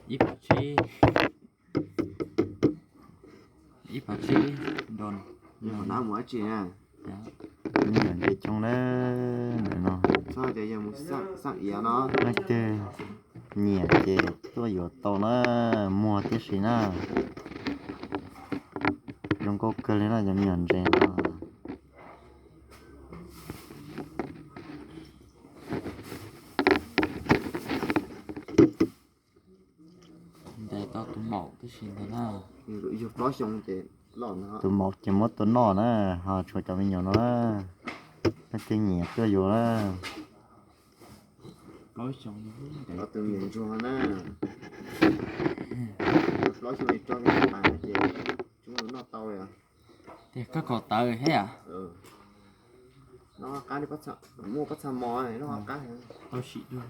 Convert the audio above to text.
Ib phav tsib, ib phav tsib don. Nab mus dab tsi na? Me nyuam ntses coob na, ntawm no. Leej twg nyiam ces tuaj yuav tau na, muag tib si na. Zoo nkauj kawg li na cov me nyuam ntses no. Ntes tau tus maum tib si ntag na. Tus maum ces muab tua noj na, ho tshuav cov me nyuam no na. Leej twg nyiam tuaj yuav na. Tus me nyuam ntsuag na, plaub xyoo rau tas ces tsuas noj tau li. Tias koj kom tawv thiab. Noj qab, muaj pob txha mos noj qab. Tau sim dua.